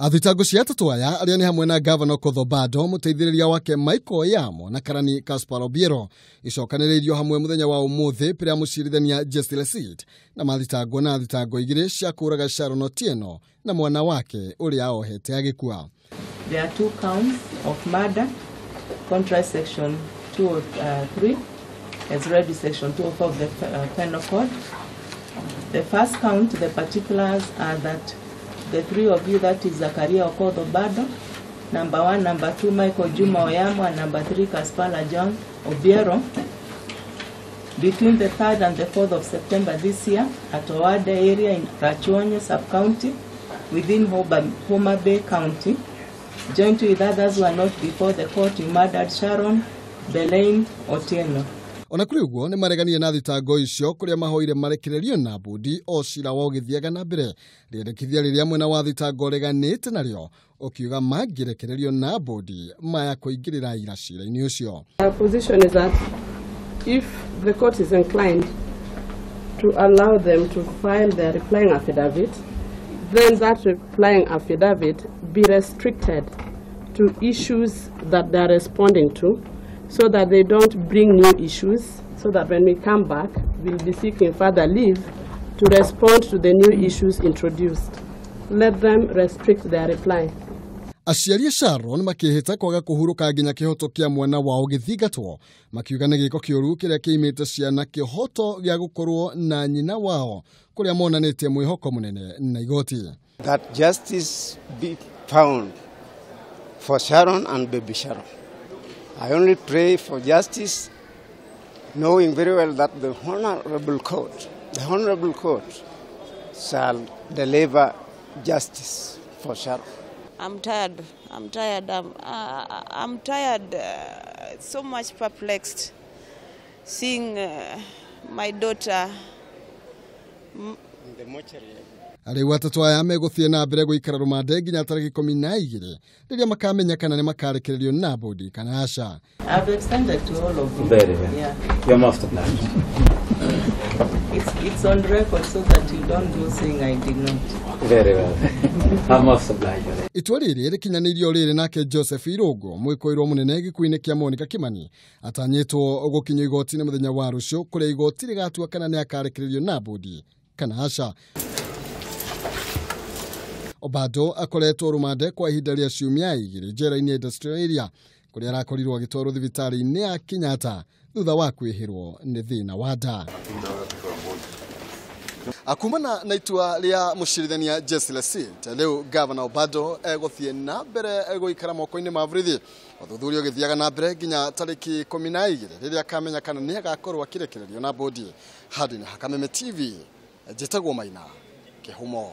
Athitango cia atatu aya arĩa nĩ hamwe na Gavana Okoth Obado, mũteithĩrĩria wake Michael Oyamo na karani Caspar Obiero icokanĩrĩirio hamwe mũthenya wa ũmũthĩ mbere ya mũcirithania Jesse Lesit na mathitangwo na thitango igĩrĩ cia kũũraga Sharon Otieno na mwana wake ũrĩa ohete agĩkua. There are two counts of murder, contra section 203 as read in section 204 of the Penal Code. The first count, the particulars are that the three of you, that is Zakaria Okoth Obado, number 1, number 2, Michael Juma Oyamo, and number 3, Caspar John Obiero, between the 3rd and the 4th of September this year at Owade area in Rachuonyo sub-county within Homa Bay County, joined with others who are not before the court, you murdered Sharon Belaine Otieno. Ona kũrĩ ũguo nĩ mareganire na thitango icio kũrĩa mahoire marekererio na bũndi o cira wa ũgĩthiaga na mbere. Rĩendekithia rĩrĩa mwena wa thitango ũreganĩte narĩo ũkiuga mangĩrekererio na bũndi maya kũingĩrĩra ira cira-inĩ ũcio. Our position is that if the court is inclined to allow them to file their replying affidavit, then that replying affidavit be restricted to issues that they are responding to, so that they don't bring new issues, so that when we come back, we'll be seeking further leave to respond to the new issues introduced. Let them restrict their reply. Aciari a Sharon makĩhĩta kwaga kũhurũka nginya kĩhoto kĩa mwana wao gĩthingatwo, makiuga nĩ gĩko kĩũru kĩrĩa kĩimĩte ciana kĩhoto gĩa gũkorwo na nyina wao kũrĩa monanĩtie mwĩhoko mũnene na igoti. That justice be found for Sharon and baby Sharon. I only pray for justice, knowing very well that the Honorable Court shall deliver justice for Sharon. I'm tired. I'm tired. I'm tired. So much perplexed, seeing my daughter in the mortuary. Rĩu atatu aya megũthiĩ na mbere gũikara rũmande nginya tarĩki 12 rĩrĩa makamenya kana nĩ makarekererio na bũndi kana aca. I've extended to all of you. Very well. Yeah. You're most obliged. It's on record so that you don't go saying I did not. Very well. I'm most obliged. Itua rĩrĩ rĩkinyanĩirio rĩrĩ nake Joseph Irũngũ mwĩkũĩrwo mũnene gĩkuũ-inĩ kĩa Monica Kimani atanyĩtwo gũkinyio igoti-inĩ mũthenya wa rũciũ kũrĩa igoti rĩgatua kana nĩ akarekererio na bũndi kana aca. Obado akoretwo rũmande kwa ihinda rĩa ciumia igĩrĩ njera-inĩ Industrial Area kũrĩa arakorirwo agĩtwarwo thibitarĩ-inĩ ya Kenyatta thutha wa kwĩhĩrwo nĩ thĩna wa nda. Akumana na itua rĩa mũcirithania Jesse Lesit, rĩu Gavana Obado egũthiĩ na mbere gũikara moko-inĩ ma borithi. Ũthuthuria ũgĩthiaga na mbere nginya tarĩki 12 rĩrĩa akamenya kana nĩ agakorwo akĩrekererio na bũndi. Handũ-inĩ ha Kameme TV, njĩtagwo Maina Kĩhumo.